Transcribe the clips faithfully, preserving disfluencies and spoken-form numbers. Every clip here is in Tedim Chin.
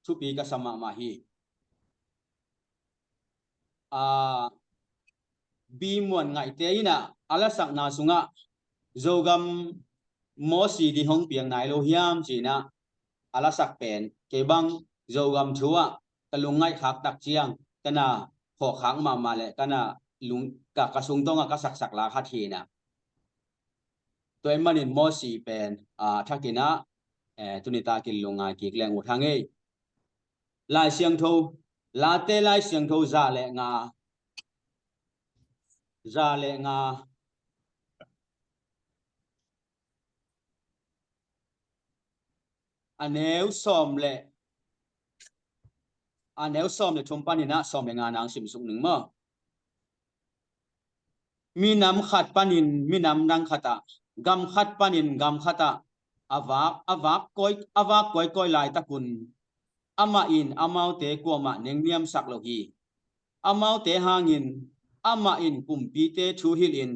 thupi ka sa mahmah hi. A, Bi Muan Ngaihte in ah a lasakna sungah Zogam Mosi ding hong piang nai lo hiam ci-in ah a lasak pen kei bang Zogam thu ah ka lungngaih khak tak ciang ka na phawk khak mahmah le ka na lung, ka, ka sungtawng ah ka saksak la khat hi in ah. Tua ahih manin Mosi pen, a, thakin ah, eh, tuni takin lungngai kik leng uh hang ei. Lai Siangtho, Late Lai Siangtho za le nga, za le nga, a neu sawm le, a neu sawm le thum panin ah sawm le nga nang simsuk ning maw. Minam khat panin minam dang khatah, gam khat panin gam khatah a vak, a vak koi, a vak koikoi laitakun amah in amaute kuamah nengniamsak lo hi. Amaute hangin amah in kumpite thu hilhin,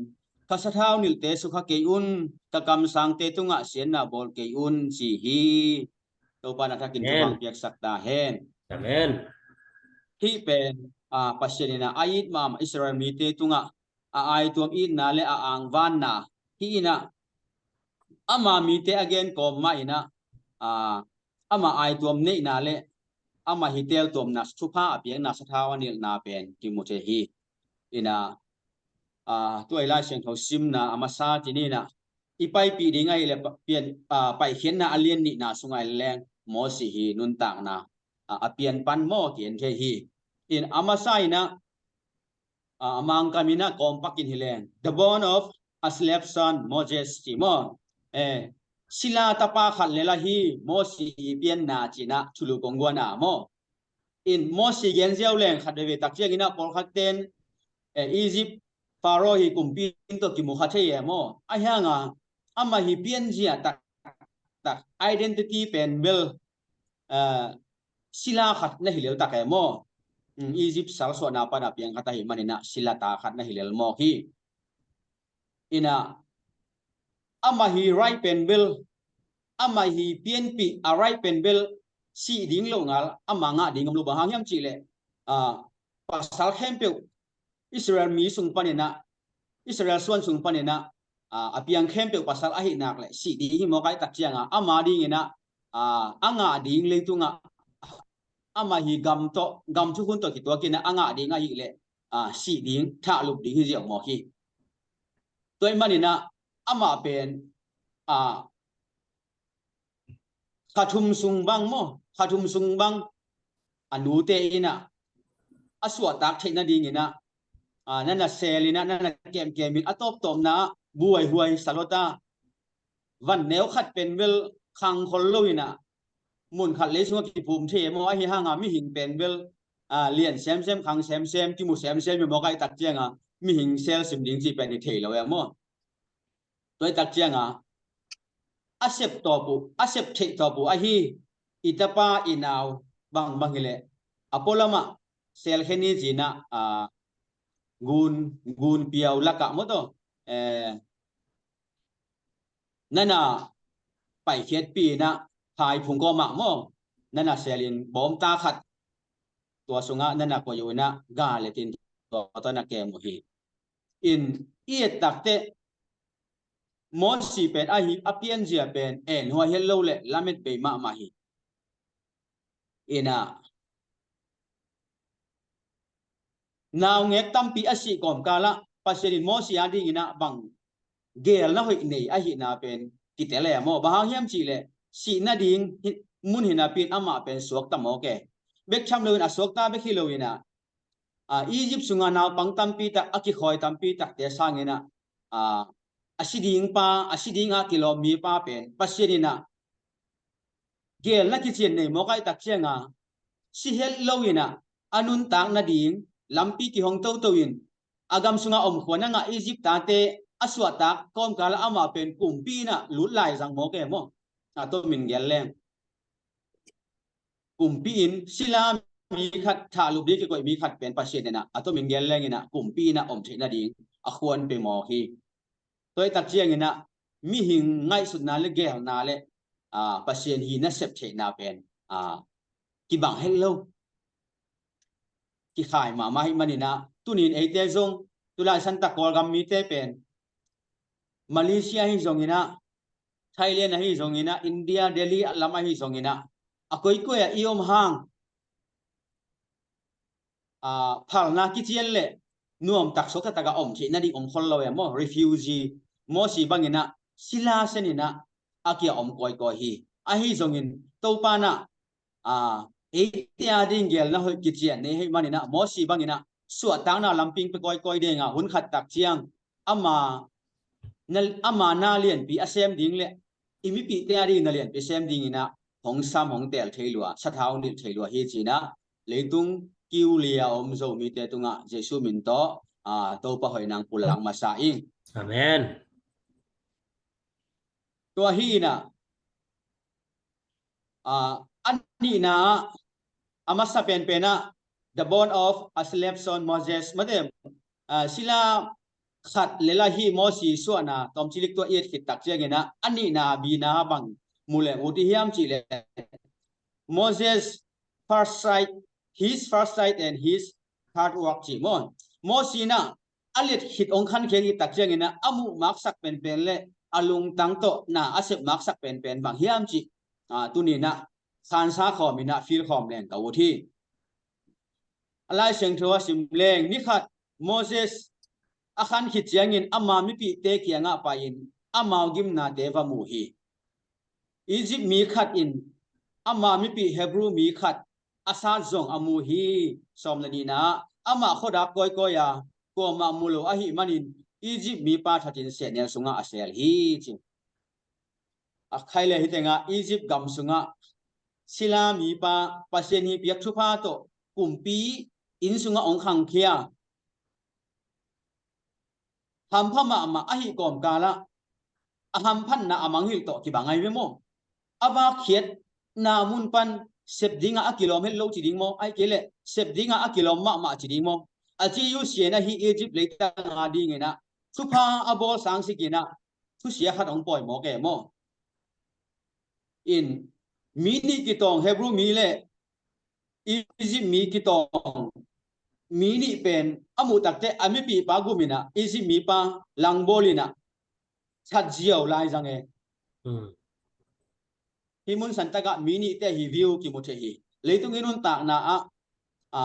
ka sathau nilhte sukha kei un, ka kamsangte tungah siatna bawl kei un, ci hi. Topa na thakin thupha piaksak ta hen. Amen. Hih pen, a, Pasian in ah a it mahmah Israel mite tungah a aituam itna le a angvanna hi in ah, ama mite a gen kawm mah in ah, a, ama aituam neihna le ama hi teltuamna thupha a piakna sathau a nilhna pen kimu thei hi. In ah, a, tua i Lai Siangtho simna a masa ci-in ah i paipih ding ahih leh pa-, pian, a, Paikhiatna a lian nihna sungah en leng Mosi hi nuntakna, a, a pian pan maw ki-en thei hi. In a masa in ah, a, a Mangkam in ah kawmpakin hi leng, the bond of a slave son Moses ci maw. Eh, sila tapa khat lel ahi Mosi i pianna ci-in ah thulu kong guan a maw. In Mosi gen ziau leng khat veve tak ciangin ah pawlkhat ten, eh, Egypt Pharaoh hi kumpi in tawh kimu kha thei e maw. Ahi hang a ama hi pianzia taktak, identity pen bel, eh, sila khat na hi lel tak e maw. Mm, Egypt salsuahna pan a piang khat ahih manin ah sila ta khat na hi lel mawk hi. In ah, ama hi right pen bel, ama hi pianpih a right pen bel, sih ding lo ngal, ama ngah ding om lo. Bang hang hiam cih leh, a, pasal khempeuh Israel mi sung panin ah, Israel suan sung panin ah, a, a piang khempeuh pasal ahih nak leh sih ding hi mawk ahih tak ciang a, ama dingin ah, a, a ngah ding leitungah ama hi gam tawh, gam thukhun tawh kituakin ah a ngah ding ahih leh, a, sih ding, thahlup ding hi ziau mawk hi. Tua ahih manin ah amah pen, a, kha thum sung bang maw, kha thum sung bang a nute in ah a suahtak theih nadingin ah, a, na na sel in ah, na na kemkem in, a tawptawpna ah buaihuai sa lo ta. Van neu khat pen bel khang khol lo in ah, mun khat lei sungah kiphum thei e maw. Ahi hang a mihing pen bel, a, lian semsem, khang semsem, kimu semsem hi mawk ahih tak ciang a mihing sel sim ding cih pen hi thei lo e maw. Tua ahih tak ciang a, a sep tawp uh, a sep theih tawp uh ahi i tapa i nau bangbang hi leh a pualam ah sel khe ni ci-in ah, a, gun, gun piau lakah maw tawh, eh, na na paikhiatpih in ah phaiphung kawm ah maw, na na sel in bawmta khat tua sungah na na koih uh in ah ga le tin tua tawh na kem uh hi. In i et tak teh Mosi pen ahi, a pianzia pen en huai het lo leh lamet bei mahmah hi. In ah, naungek tampi a sih kawmkal ah Pasian in Mosi a dingin ah bang geelna hoih nei ahihna pen kitel e maw. Bang hang hiam cih leh sih nading hi, mun hi napi in amah pen suakta mawk e. Bek tham lo in a suakta bek hi lo in ah, a, Egypt sunga naupang tampi tak, a kikhawi tampi takte sangin ah, a, a si ding pa, a si ding ah kilawm mi pa pen Pasian in ah geelna kician nei mawk ahih tak ciang a, si het lo in ah a nuntak nading lampi kihong toto in, a gam sunga om khua na ngah Egypt tate a suahtak kawmkal ah amah pen kumpi in ah lut lai zang mawk e maw. A tomin gen leng, kumpi in sila mi khat, thahlup ding kikoih mi khat pen Pasian in ah a tomin gen leng in ah kumpi in ah om theih nading a khuan pia mawk hi. Tua ahih tak ciangin ah mihing ngaihsutna le geelna le, a, Pasian hihna sep theihna pen, a, kibang het lo. Kikhai mahmah ahih maninah tunin eite zong tulai santa Kawlgam mite pen Malaysia ahi zonginah, Thailand ahi zonginah, India, Delhi lam ahi zonginah, a koikoi ah i om hang, a, phalna kician le nuam taksuak taktak a om theih nading om khol lo e maw? Refugee, Mosi banginah sila seninah a kia om kawikawi hi. Ahi zongin Topa nah, a, eite a ding gelna hoih kician nei ahih maninah Mosi banginah suahtakna lamping pia kawikawi dinga hun khat tak ciang ama na, ama na lianpi a sem ding le i mipihte a ding na lianpi sem dinginah hong sam hong tel thei lua, sathau hong nilh thei lua hi cinah leitung kiu lia om Zomite tungah Jesu min tawh, a, Topa hoih nang pulak masa ing. Amen. Tua hi inah, a, a nihna ah, a masa penpenah the bond of a slave son Moses, mate, a, sila khat lela hi Mosi suahna tawmcilik tua i et khit tak cianginah a nihna bina bang mu le ut i hiam cih le Moses first sight, his first sight and his hard work cih maw? Mosi nah a let khit hong khankhiat hi tak cianginah a muh maksak penpen le a lungtang tawh na a sep maksak penpen bang hiam cih, a, tuninah khansa khawminah feel khawm leng ka ut hi. A Lai Siangtho a sim leng, ni khat Moses a khan khit ciangin ama mipihte kiangah pai-in amau gimnate va mu hi. Egypt mi khat in ama mipih Hebrew mi khat a sat zong a mu hi. Sawm le nihna ah, amah khuadak kawikawi a kuamah mu lo ahih manin Egypt mipa thatin sehnel sungah a sel hi ci. A khai le hi tengah Egypt gam sungah sila mipa, Pasian hi piak thupha tawh kumpi inn sungah hong khangkhia hampha mahmah ahih kawmkalah a hamphatna a mangngilh tawh kibang ahi ve maw? A vakkhiatna mun pan sep dingah a kilawm het lo ci ding maw? Ahih kei leh sep dingah a kilawm mahmah ci ding maw? A ci uh sian ahi Egypt leitang a dinginah thupha a bawl sangsikinah thusia khat hong pawi mawk e maw? In mi nih kitawng Hebrew mi le Egypt mi kitawng mi nih pen a muh takteh a mipihpa guminah Egypt mipa langbawl inah that ziau lai zang e. Hmm. Hih mun santakah mi nihte hi view kimu thei hi. Leitung i nuntakna ah, a,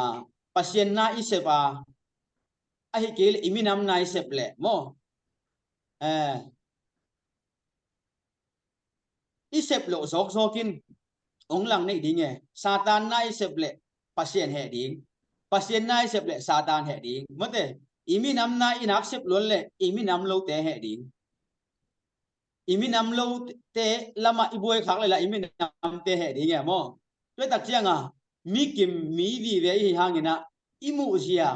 Pasian na i sep a, ahih kei leh i minam na i sep leh maw? Eh, i sep loh zawkzawkin hong lang neih ding e. Satan na i sep leh Pasian heh ding. Pasian na i sep leh Satan heh ding. Mate, i minam na i nak sep luan leh i minam lote heh ding. I minam lote lamah i buai khak leh lah i minamte heh ding e maw? Tua tak cianga mi kim mi vive i hi hanginah i muh zia,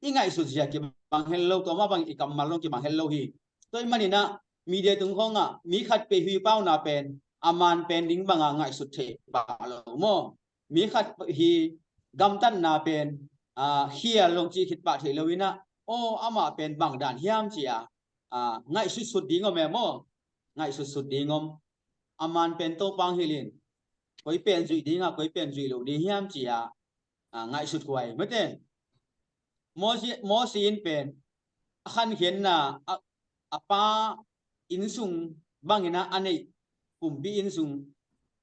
i ngaihsut zia kibang het lo, tua mah bang i kammal zong kibang het lo hi. Tua i maninah media tung khawngah mi khat pei hui pauna pen a man pen ding banga ngaihsut thei pah lo maw? Mi khat hi gamtatna pen, a, khial zong cih khit pah theih lo inah, aw, amah pen bang dan hiam ci-a, a, ngaihsutsut ding om e maw? Ngaihsutsut ding om. A man pen Topa hong hilh in koi pen zuih dingah koi pen zuih loh ding hiam ci-a, a, ngaihsut huai mate. Mosi, Mosi in pen a khankhiatna a, a pa innsung banginah a neih kumpi innsung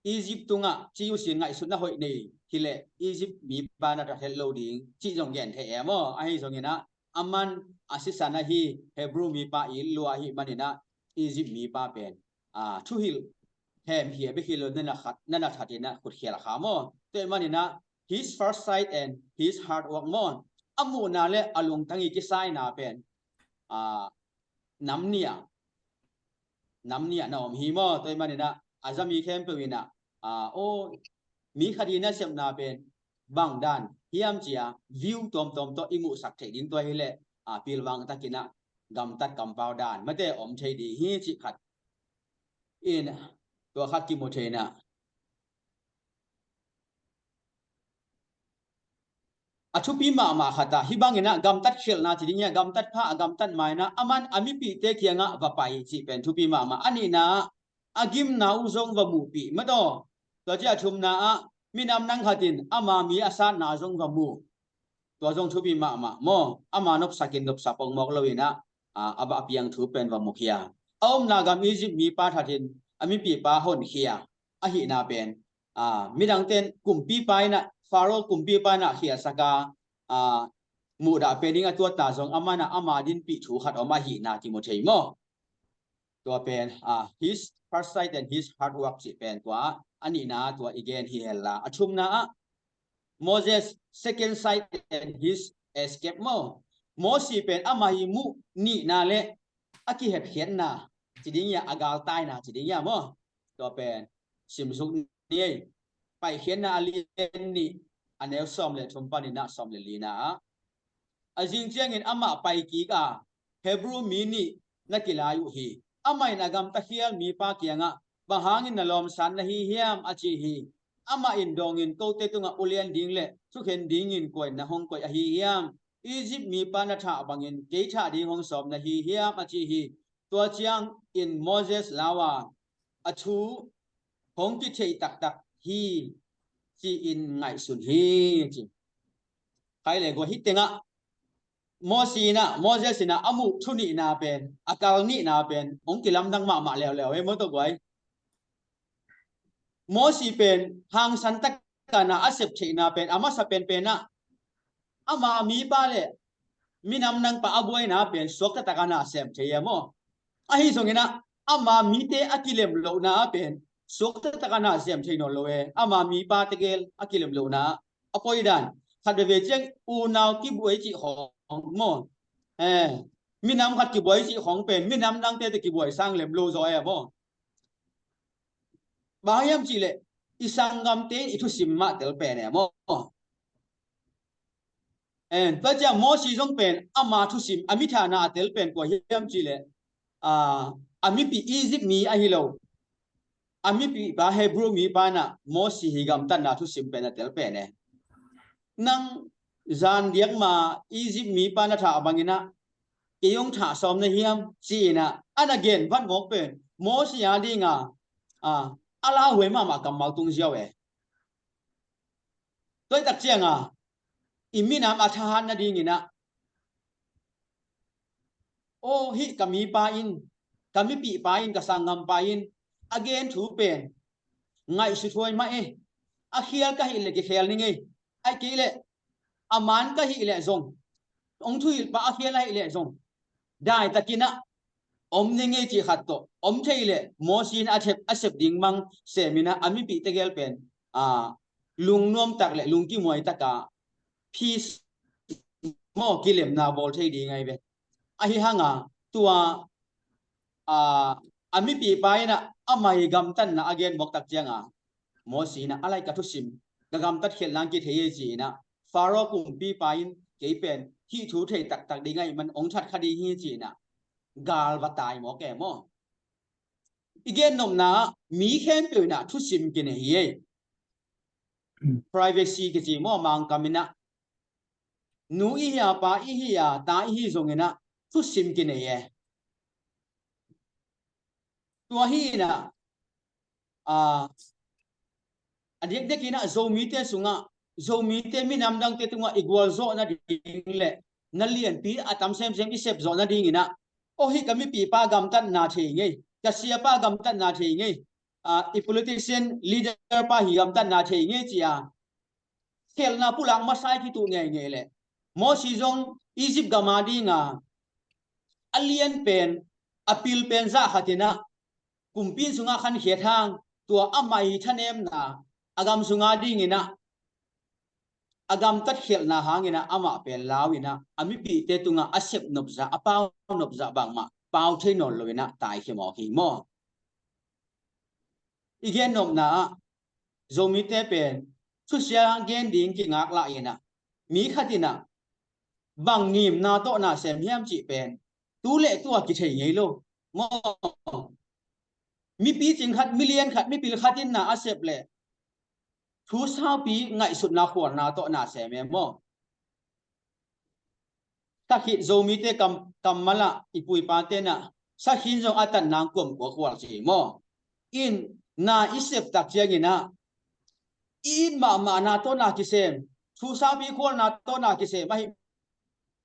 Egypt tungah ci uh sin ngaihsutna hoih nei hileh Egypt mipa na that het lo ding cih zong gen thei e maw? Ahi zonginah a man a sisan ahi Hebrew mipa it lua ahih maninah Egypt mipa pen, a, thuhilh hemhia bek hi lo, na na khat, na na thatinah khutkhial kha maw? Tua i maninah his first sight and his hard work maw? A muhna le a lungtang i kisaina pen, a, nam nih ah, nam nih ah na om hi maw? Tua i maninah a zami khempeuh inah, a, aw, mi khat i nasepna pen bang dan hiam ci-a view tuamtuam tawh i muhsak theih ding tua hileh, a, pilvang takinah gamtat kampau dan mate om thei ding hi cih khat in tua khat kimu thei inah. A thupi mahmah khatah hih banginah gamtat khialhna ci ding hi a, gamtat pha a gamtat mainah a man a mipihte kiangah va pai cih pen thupi mahmah. A nihna ah a gimna uh zong va muhpih mataw. Tua ci a thumna ah minam nang khat in ama mi a satna zong va mu. Tua zong thupi mahmah maw. Ama nopsakin nopsa pongmawk lo inah, a, a bah piang thu pen va mukhia. A omna gam Egypt mipa thatin a mipipa honkhia ahihna pen, a, midangten kumpipa inah, Pharaoh kumpipa inah khiasaka, a, muhdah pen ding a tuatna zong amanah ama dinpih thu khat om ahihna kimu thei maw. Tua pen, a, his first sight and his hard work cih pen tua a nihna tua i gen hi hella. A thumna ah Moses second sight and his escape maw. Mosi pen ama hi muh nihna le a kihepkhiatna ci ding ia, a galtaina ci ding ia maw. Tua pen simsuk ni ei. Paikhiatna a lian nih, a neu sawm le thum paninah sawm le lina ah, a zing ciangin amah paikik a Hebrew mi nih na kilai uh hi. Amah in a gamta khial mipa kiangah, bang hangin na lawmsan na hi hiam, a ci hi. Amah in dawngin kote tungah ulian ding le thukhen dingin kua in na hong koih ahi hiam? Egypt mipa na thah bangin kei thah ding hong sawm na hi hiam, a ci hi. Tua ciangin Moses lau a, a thu hong kithei taktak hi ci-in ngaihsun hi ci. Khai le gua hi tengah Mosi inah, Moses inah a muh thu nihna pen, a kal nihna pen hong kilamdang mahmah leuleu e maw tawh guai. Mosi pen hangsan takana a sep theihna pen a masa penpenah ama mipa le minam nangpa a buaina pen suakta takana sem thei e maw. Ahi zonginah ama mite a kilem lohna pen suakta takana sem thei nawn lo e. Ama mipa tegel a kilem lohna a poidan khat veve ciang unau kibuai cih khong maw. Eh, minam khat kibuai cih khong pen minam nangte te kibuai sang lem lo zaw e maw. Bang hiam cihleh i sanggamte in i thusim mah tel pen e maw. En, tua ciang Mosi zong pen ama thusim a mithana a tel pen kua hiam cihleh, a, a mipi Egypt mi ahi lo, a mipipa Hebrew mipa inah Mosi hi gamtatna thusim pen a tel pen e. Nang zan diak ma Egypt mipa na thah banginah kei hong thah sawm na hiam ci-inah a na gen vat mawk pen Mosi a dinga, a, a lauhuai mahmah kammal tung ziau e. Tua hi tak cianga i minam a thahat nadinginah, aw, hih ka mipa in, ka mipihpa in, ka sanggampa in a gen thu pen ngaihsut huai mah e. A khial ka hih leh kikhel ning ei. Ai kei leh a man ka hih leh zong, hong thuhilhpa a khial ahih leh zong, daitakinah om ning ei cih khat tawh om thei leh Mosi in a thep, a sep ding mang seminah a mipih tegel pen, a, lungnuam tak le lungkimuai taka peace maw, kilemna bawl thei ding ahi ve. Ahi hanga tua, a, a mipihpa inah ama hi gamtatna a gen mawk tak cianga Mosi inah a lai ka thusim ka gamtat khialh nang kithei ei ci-inah Pharaoh kumpipa in kei pen hih thu thei taktak ding ahih man hong that kha ding hi ci-inah gal va tai mawk e maw. I gen nopna ah mi khempeuh inah thusim kinei hi ei. Privacy kici maw, Mangkam inah nu i hi a, pa i hi a, ta i hi zonginah thusim kinei e. Tua hi inah, a, a diakdiakinah Zomite sungah, Zomite minam dangte tungah i gualzawh nading le na lianpi a tam semsem i sepzawh nadinginah, aw, hih ka mipipa gamtatna thei ngei, ka siapa gamtatna thei ngei, a, i politician leader pa hi gamtatna thei ngei ci-a khelhna pulak masa i kituh ngeingei leh Mosi zong Egypt gam a dinga a lian pen, a pil pen zah khatinah kumpi inn sungah khankhiat hang, tua amah i thanemna a gam sunga dinginah a gamtat khialhna hanginah amah pen lau inah a mipihte tungah a sep nopzah, a pau nopzah bangmah pau thei nawn loinah taikhia mawk hi maw. I gen nopna ah Zomite pen thusia gen ding kingak lah inah mi khat inah bang ngimna tawh na sem hiam cih pen tu le tua kithei ngei lo maw. Mipi cing khat, milian khat, mipil khat in na a sep leh thu saupi ngaihsutna khualna tawh na sem e maw. Sakhit Zomite kam, kammal ah i pu i pate na sakhin zong a tat nang kuamkua khual ci maw. In na i sep tak cianginah i it mahmahna tawh na kisem, thu sangpi khualna tawh na kisem ahih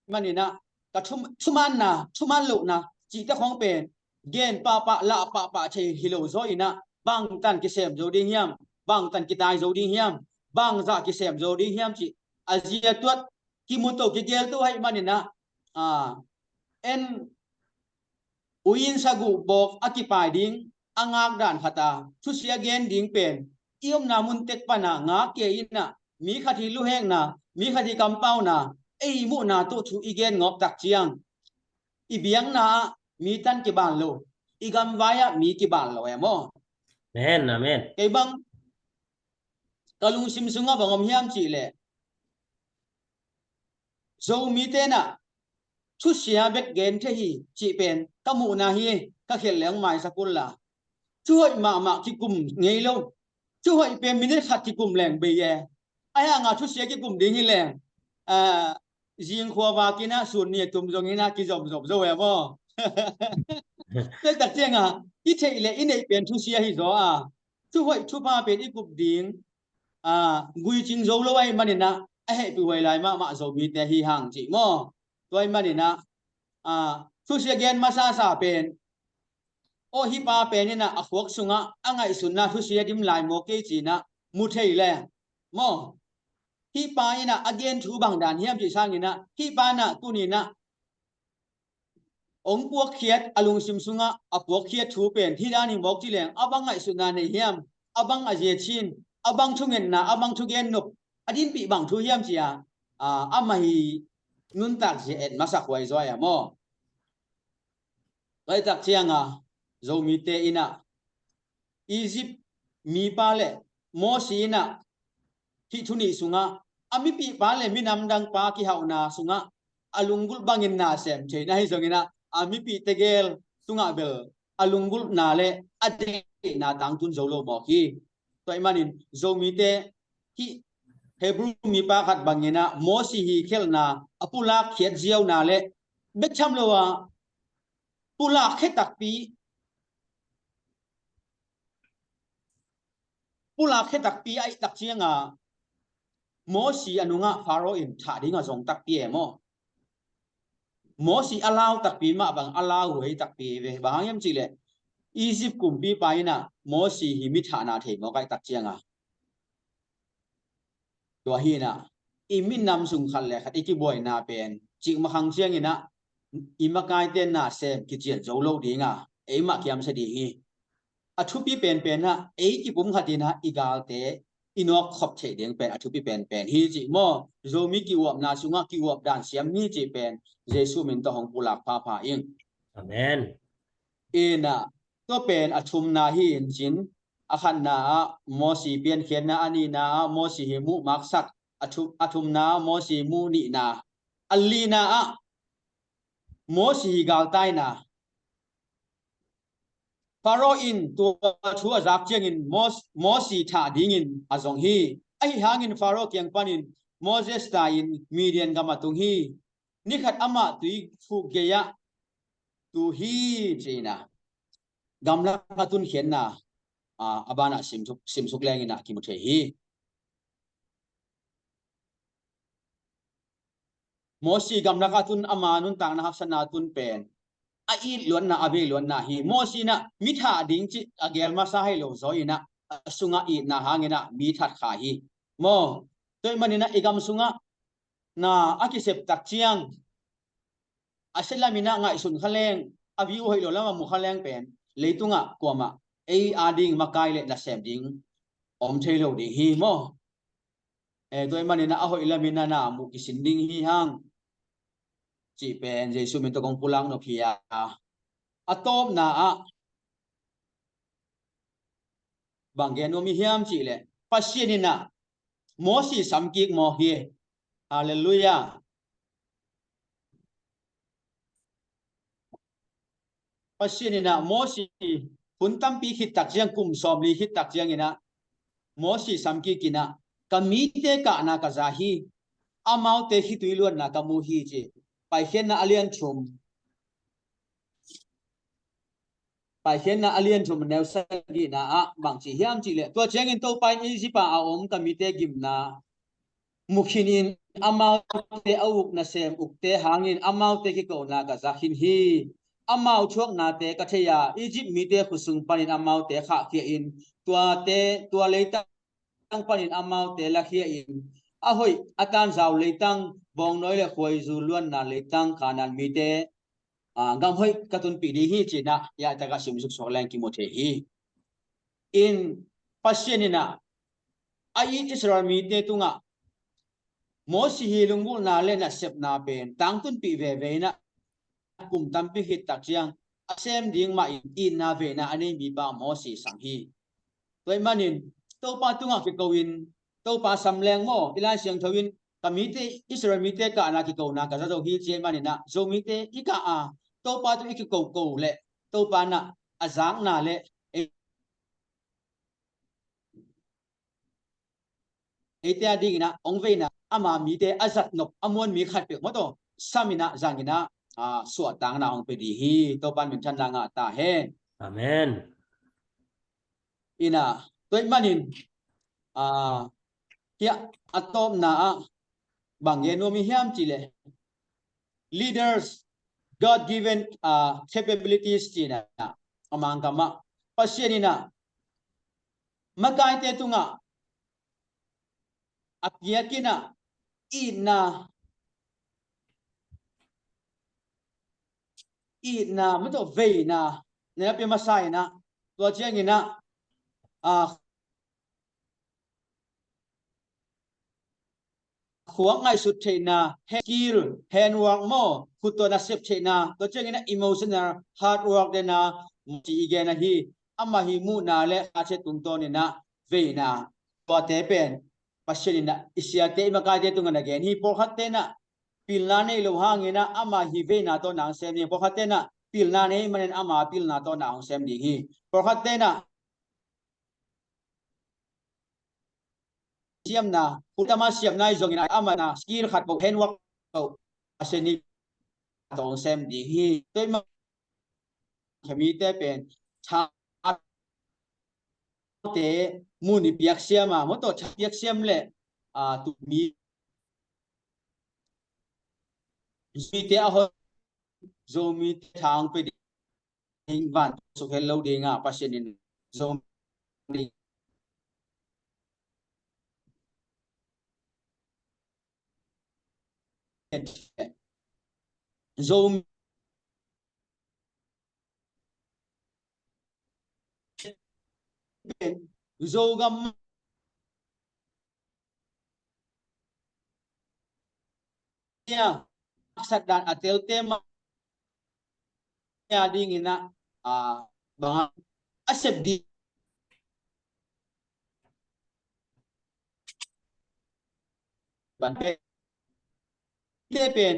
manin ah, ka thum-, thumanna, thuman lohna cihte khong pen gen pahpah, lah pahpah thei hi lo zaw in ah, bangtan kisem zo ding hiam, bangtan kitai zo ding hiam, bangzah kisem zo ding hiam cih a zia tuat kimu to kigel to ahih manin ah, a, en uin saguh bawk a kipai ding a ngakdan khat a thusia gen ding pen i omna mun tek pan a ngak kei in ah, mi khat hi luhekna, mi khat hi kampauna, ei muhna tawh thu i gen ngawp tak ciang, i biakna ah mi tan kiban lo, i gamvai ah mi kiban lo e maw. Amen, amen. Kei bang ka lungsim sungah bang om hiam cih leh, Zomite in ah thusia bek gen thei hi cih pen ka muhna hi, ka khelh leng maisak un la. Thuhoih mahmah kikum ngei lo. Thuhoih pen minute khat kikum leng bei e. Ahi hanga thusia kikum ding hi leng, a, zingkhua vak in ah sun ni a tum zong in ah kizomzom zo e maw. Tua tak cianga i theih le i neih pen thusia hi zaw a, thuhoih thupha pen i kup ding, a, guicing zo lo ahih manin ah, a hehpih huai lai mahmah Zomite hi hang cih maw. Tua ahih manin ah, a, thusia gen masasa pen, aw, hih pa pen in ah a khuak sungah a ngaihsutna thusia dim lai maw kei ci in ah mu thei le maw. Hih pa in ah a gen thu bang dan hiam cih sangin ah, hih pa in ah tuni in ah hong puakkhiat, a lungsim sungah a puakkhiat thu pen hi dan hi mawk ci leng, a bang ngaihsutna nei hiam, a bang a zia cin, a bang thungetna, a bang thugen nop, a dinpih bang thu hiam ci a, a, amah hi nuntak zia et masak huai zaw a maw. Tua tak cianga Zomite in ah Egypt mipa le Moses in ah hih thu nih sungah a mipihpa le minamdangpa kihauhna sungah a lunggulh bangin na sem thei na hi zongin ah, a mipih tegel tungah bel a lunggulhna le a deihna tangtun zo lo mawk hi. Tua ahih manin Zomite hih Hebrew mipa khat bangin ah Moses hi khelhna a pulak khiat ziauna le bek tham lo a pulak khia takpi, pulak khia takpi ahih tak cianga Moses a nungah Pharaoh in thah ding a zong takpi e maw. Moses a lau takpi mah bang a lau huai takpi ve. Bang hang hiam cih leh Egypt kumpipa in ah Moses hi mi thahna thei mawk ahih tak cianga. Tua hi in ah i minam sung khat le khat i kibuaina pen cikmah khang ciangin ah i makaite na sem kician zo lo ding a, eimah kiamsia ding hi. A thupi penpen ah ei kipum khat in ah i galte i nawk khop theih ding pen a thupi penpen hi cih maw. Zomi kiuapna sungah kiuap dan siam hi cih pen Jesuh min tawh hong pulak phapha ing. Amen. In ah tua pen a thumna hi in cin, a khatna ah Moses piankhiatna, a nihna ah Moses hi muh maksak, a thu-, a thumna ah Moses muh nihna, a lina ah Moses hi galtaina. Pharaoh in tua thu a zak ciangin Mos-, Moses thah dingin a zong hi. Ahi hangin Pharaoh kiang panin Moses tai-in Midian gam a tung hi. Nikhat amah tui khuk gei-ah tu hi ci-in ah gamlak a tunkhiatna, a, a banah simsuk, simsuk lengin ah kimu thei hi. Moses gamlak a tun, ama nuntakna haksatna a tun pen a it luatna, a bei luatna hi. Moses in ah mi thah ding cih a gel masa hi lo zaw in ah a sungah itna hangin ah mi that kha hi. Maw, tua ahih manin ah i gam sungah na a kisep tak ciang a sia lam in ah ngaihsun kha leng, a view hoih lo lam a mu kha leng pen leitungah kuamah ei a ding makai le nasem ding om thei lo ding hi maw. Eh, tua ahih manin ah a hoih lam in ah na mu kisin ding hi hang cih pen Jesuh min tawh kong pulak nop hi a. A tawpna ah bang gen nuam i hiam cih leh Pasian in ah Moses samkik mawk hi. Halleluiah. Pasian in ah Moses hun tampi khit tak ciang, kum sawmli khit tak ciangin ah Moses samkik in ah ka mite kahna ka za hi, amaute khitui luanna ka mu hi ci. Paikhiatna a lian thum, Paikhiatna a lian thum neu sagihna ah bang ci hiam cih leh, tua ciangin Topa in Egypt a a om ka mite gimna mu khinin amaute a uk nasem ukte hangin amaute kikona ka za khin hi. Amau thuaknate ka thei a, Egypt mite khut sung panin amaute khahkhia in tuate, tua leitang panin amaute lakhia in a hoih a tanzau leitang, bawngnawi le khuaizu luanna leitang Kanaan mite, ah, gam hoih ka tunpih ding hi, ci-in ah hiah tak a simsuk suak leng kimu thei hi. In Pasian in ah a it Israel mite tungah Mosi hi lunggulhna le nasepna pen tangtunpih veve in ah kum tampi khit tak ciang a sem ding mah in itna veina a nei mipa Mosi sang hi. Tua ahih manin Topa tungah kiko in Topa sam leng maw, i Lai Siangtho in ka mite, Israel mite kahna kikona ka za zo hi, ci ahih manin ah Zomite i kah a Topa tung i kikoko leh Topa in ah a zakna le ei eite a dingin ah hong veina, ama mite a zat nop a muan mi khatpeuh maw tawh sam in ah zang in ah, ah, suahtakna hong pia ding hi. Topa in minthanna ngah ta hen. Amen. In ah tua ahih manin, ah, hiah a tawpna ah bang gen nuam i hiam cih leh, leaders God given, ah, capabilities, ci-in ah a Mangkam ah Pasian in ah makaite tungah a piak in ah itna, itna maw tawh veina na pia masa in ah, tua ciangin ah, ah, khuak ngaihsut theihna, hand skill, handwork maw, khut tawh nasep theihna, tua ciangin ah emotional hard work den a ci i gen ahi. Amah hi muhna le a cia tungtawn in ah veina, tuate pen Pasian in ah i siate, i makaite tungah na gen hi. Pawlkhatte in ah pilna nei lo hangin ah amah hi veina tawh na hong sem ding. Pawlkhatte in ah pilna nei manin amah pilna tawh na hong sem ding hi. Pawlkhatte in ah siamna, kultama siamna i zongin ah amah in ah skill khat ko, handwork ko, Pasian in tawh hong sem ding hi. Tua ahih manin mite pen thate mun i piaksiam a maw tawh, tha piaksiam le, ah, tu mi, mite a hon, Zomite tha hong pia ding, vantung suk het lo ding a Pasian in Zomi Zomi Zogam nia haksat dan a telte mah nia dingin ah, ah, bang a sep ding ban pen, te pen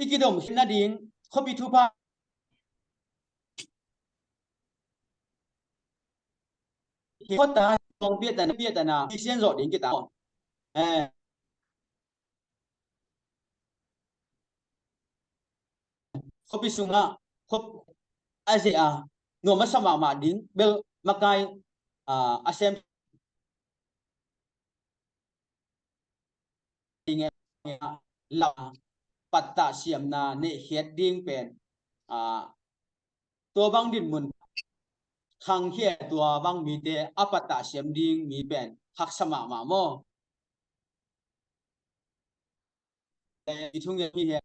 i kidom khin nading khuapi thupha hi. Khuata hong piatana, piatana i sian zawh ding kita. Eh. Khuapi sungah khuap a zeh a nuam a sa mahmah ding bel makai, ah, a sem ding e, la pattah siamna neihkhiat ding pen, ah, tua bang dinmun khangkhia, tua bang mite a pattah siam ding mi pen haksa mahmah maw? I thungen hi he,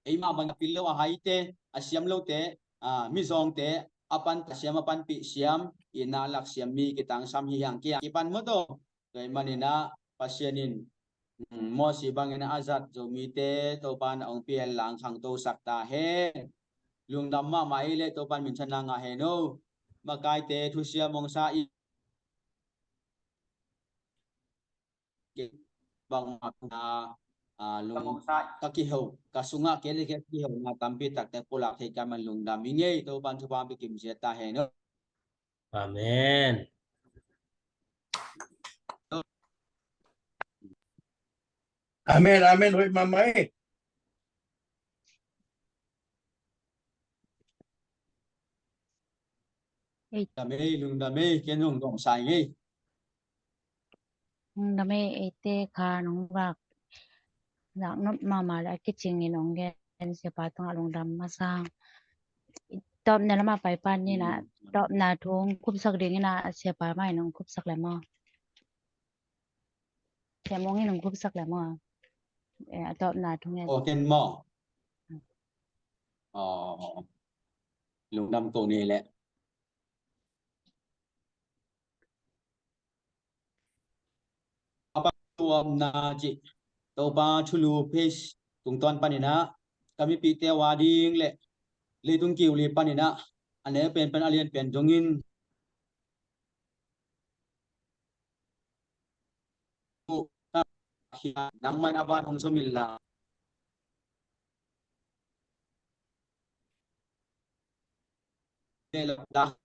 eimah bang a pil lo a haite, a siam lote, a mizawngte a pan ta siam, a panpih siam, i na lak siam mi kitangsam hi hang kia kipan maw taw. Tua ahih manin ah Pasian in, mm, Mawsi bangin a zat Zomite Topa in a hong pia hen lang khangto sak ta hen. Lungdam mahmah i leh Topa in minthanna ngah hen aw. Makaite thusiam hong sa i bangmah na, ah, lung ka kiho, ka sungah kei le kei kiho na tampi takte pulak thei ka man lungdam i ngei. Topa in thupha hong pia kim zia ta hen aw. Amen. Amen, amen. Hoih mahmah e. Ei. Lungdam ei, lungdam ei, ken hong dong sa ing ei. Lungdam ei, eite kha nong vak zak nop mahmah leh a kicingin hong gen, siapa tungah lungdam masa. Tawpna lamah pai pan ni na, hmm, tawpna thu hong khupsak ding ina, siapa mah in hong khupsak leh maw. Siapa mah in hong khupsak leh maw. Eh, a tawpna thu ngen. Oh, ken maw. Oh, lungdam ko ni leh. Topa tuamna cih, Topa thulu page tungtawn panin ah, ka mipihte uh a ding leh leitung kiu li panin ah, a neu penpen a lian pen dongin, nangmah in a van hong zom inla. Leh lamdang